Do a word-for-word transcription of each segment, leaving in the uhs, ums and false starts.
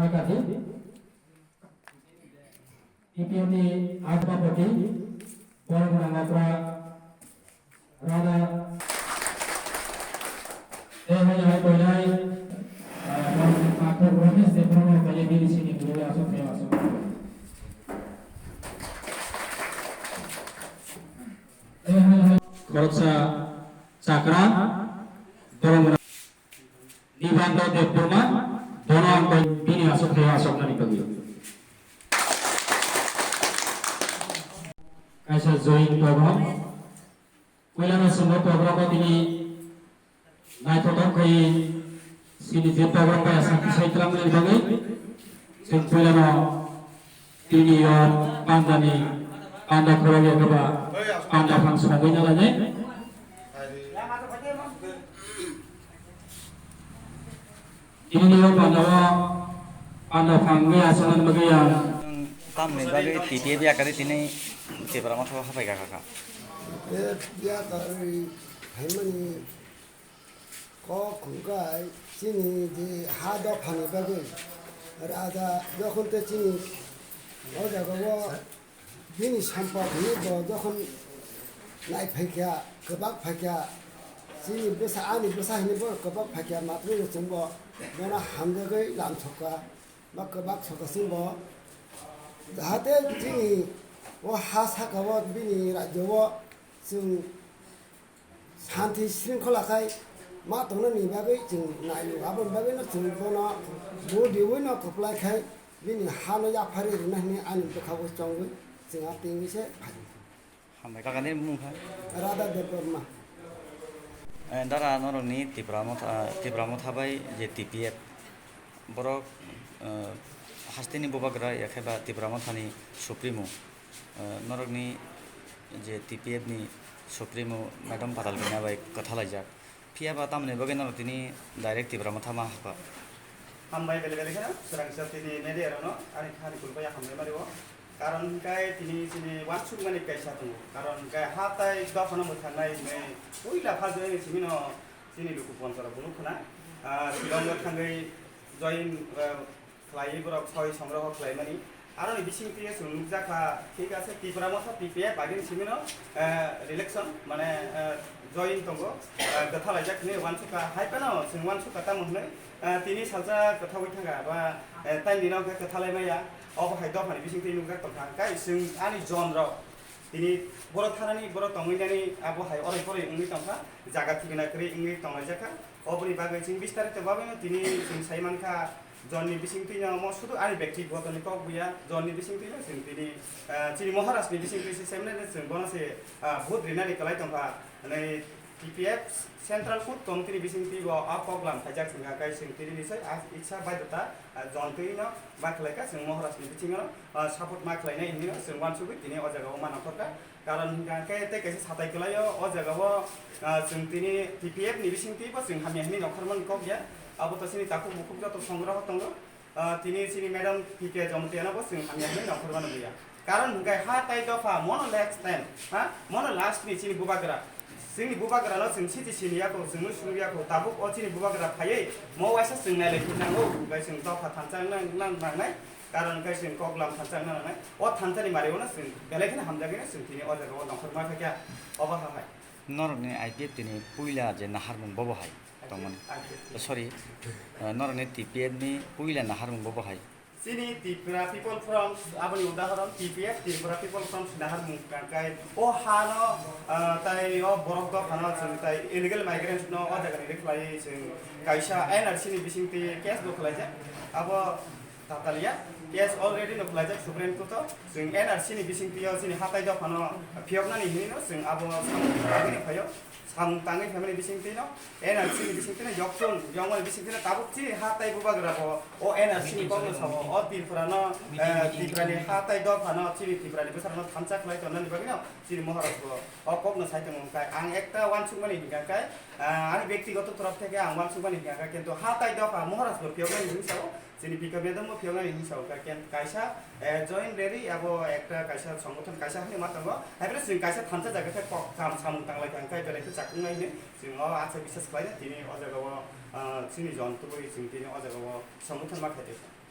Kati, T P F ni Asbapati, Borok Nangapra, Rada. Eh, hai, hai, koilai. Ah, Borok Nangapra, Ramesh Debbarma, koilai, B D C ni guru, asok, asok. Eh, hai, hai. Khoroksa chakra, Borok Nibanda Debbarma, bono ang koi bini aswk khaio aswknani bagwi. Kaisa join program. Puilano chwngno program o tini naithothok khai chini je program bai aswk sai twlangmani bagwi. Chwng puilano tini o pandani panda khorok ya khe ba panda phang sogwi na lainai. Tini o panda o panda phang wngwi aswknani bagwi ang. Tamni bagwi T P F yakari tini Tipra Motha o hapai kha kha. T P F yakari phaimani kok hwnkhe chini je ha dophani bagwi raja jokhon tei chini o jaga o bini sampok hinwi bo jokhon nai phaikha, kwbak phaikha, chini bwsa, ani bwsa hinwi bo kwbak phaikha, matwrwino chwngbo bono hamjagwi lamsokha, ba kwbak sokha chwngbo. Jahate chini o ha saka o bini rajyo o chwng Santi sringkhola khai ma tongnani bagwi chwng naio, aboni bagwino chwng bono bo riwino kwplai khai bini hano yapharwi rwna hwnwi ani bwkhago chongwi chwng a tingwi se phai. Hambai kakani bumung kha? Radha Debbarma. Eh, dara norokni Tipra Motha, Tipra Motha bai je T P F borok, eh, hasteni bubagra ya khe ba Tipra Mothani Supremo, eh, norokni je T P F ni Supremo Madam Patal Kanya bai kwthalaijak. Phiya ba tamoni bagwi norok tini direct Tipra Motha ma hakha. Hambai bele bele kheno swrangsa tini media rokno ani khani kulbai hambai mario. Karon hwnkhe tini chini wansukmani kaisa tongo. Karon hwnkhe ha tai dophano mwthangnai hwnwi puila phajwk simino chini luku ponchara bunu khna, ah, Shillong o thangwi join, ah, khlaiwi borok soi songroho khlaimani. Aroni bisingtwi chwng nukjakha, thik ase, Tipra Motha T P F bagini simino, ah, election, mane, ah, join tongo, ah, kwthalaijak hwnwi wansukha. Hai phano chwng wansukha tamo hwnwi, ah, tini salsa kwthaui thangkha ba, eh, taini dino hwnkhe kwthalai maya. Obo hai dophani bisingtwi nukjak tongkha. Hwnkhe chwng ani jon rok tini boro thanani, boro tongwi nani abo hai oroi poroi wngwi tongkha, jaga thikna kwrwi wngwi tonglaijak kha. Oboni bagwi chwng bistarito babino tini chwng sai mankha, jonni bisingtwino omo sudu ani bektigotoni kok buya, jonni bisingtwino chwng tini, ah, chini Maharajni bisingtwi se semnai chwng bono se, ah, vote rinani kwlai tongkha. Hwnwi T P F Central Food Committee ni bisingtwi bo a kok lam khaijak chwng kha, kai chwng tini ni sai a iksa baidota, ah, jontwi no ma khlai kha chwng Maharaj ni bisingo, ah, support ma khlai nai hinwi no chwng wansugwi tini o jaga o ma nongkhor kha. Karon hwnkha khe tei kaisa satai kwlai o, o jaga o, ah, chwng tini T P F ni bisingtwi bo chwng hamya hinwi nongkhor mani kok ya. Abo to chini takhuk bukhuk joto songroho tongo. Ah, tini chini madam P K Jamatia no bo chwng hamya hinwi nongkhor mano buya. Karon hwnkhe ha tai dopha mono last time, ha? Mono last ni chini bubagra. Chini bubagra no chwng siti sini yako, chwng mui sunu yako. Tabuk o chini bubagra phaiwi mo waisa chwng nailai phi nango, hwnkhe chwng dopha thansa wngna, wngna nangnai. Karon hwnkhe chwng koklam thansa wngna nangnai. O thansa ni mari o no chwng belai kheno hamjagwi no chwng tini o jaga o nongkhor ma kha khe obo ha hai. Norokni I P F T ni puila je naharmung bobo hai tongmani. I P F T. Sorry, eh, norokni T P F ni puila naharmung bobo hai. Chini Tripura People Front, aboni udahoron T P F, Tripura People Front naharmung kangkai. O hano, eh, tai o borok dophano chwng tai illegal migrants no o jaga ni rwkhlai chwng kaisa N R C ni bisingtwi case bo khwlaijak. Abo Tatalia, case already no khwlaijak Supreme Court o. Chwng N R C ni bisingtwi o chini hatai dophano phiyoknani hinwi no chwng abo samung tangwi phaio. Samung tangwi phaimani bisingtwi no N R C ni bisingtwi no yokchung, yokmani bisingtwi no tabuk chini hatai bubagra bo o N R C ni kokno sao. O Tripura no, eh, Tripura ni hatai dophano chini Tripura ni bwsarok no thansa khlai tonnani bagwi no chini Maharaj bo o kokno sai tongo. Hwnkhe ang ekta wansukmani hwnkha khe, ah, ani bektigoto torof theke ang wansukmani hwnkha khe, kintu hatai dopha Maharaj bo phiyoknani hinwi sao. Chini P K madam bo phiyoknani hinwi sao, ka-, ken-, kaisa, eh, joint rally abo ekta kaisa songothon kaisa hinwi ma tongo. Hai phano chwng kaisa thansa jaga khe kok kam samung tanglai kha, hwnkhe belai khe chakung nai hinwi chwng o acha biswas khlaina tini o jaga o, ah, chini jon tubui chwng tini o jaga o songothon ma khai tongkha.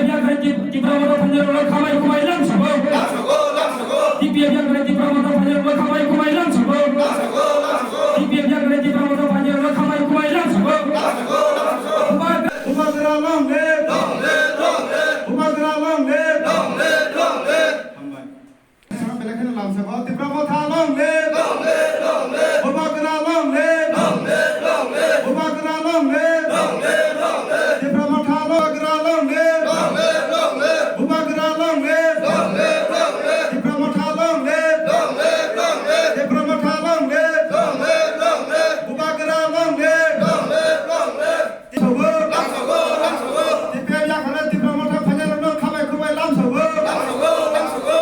F yakre Tip-, Tipra Motha phainai rok khamai khumai lang sabo. T P F yakre Tipra Motha phainai rok khamai khumai lang sabo. T P F yakre Tipra Motha phainai rok khamai khumai lang sabo. Bubagra long live! Bubagra long live! Hambai. Belai kheno lamsao, Tipra Motha long live! Bubagra long live! Bubagra long live! Tipra Motha long live!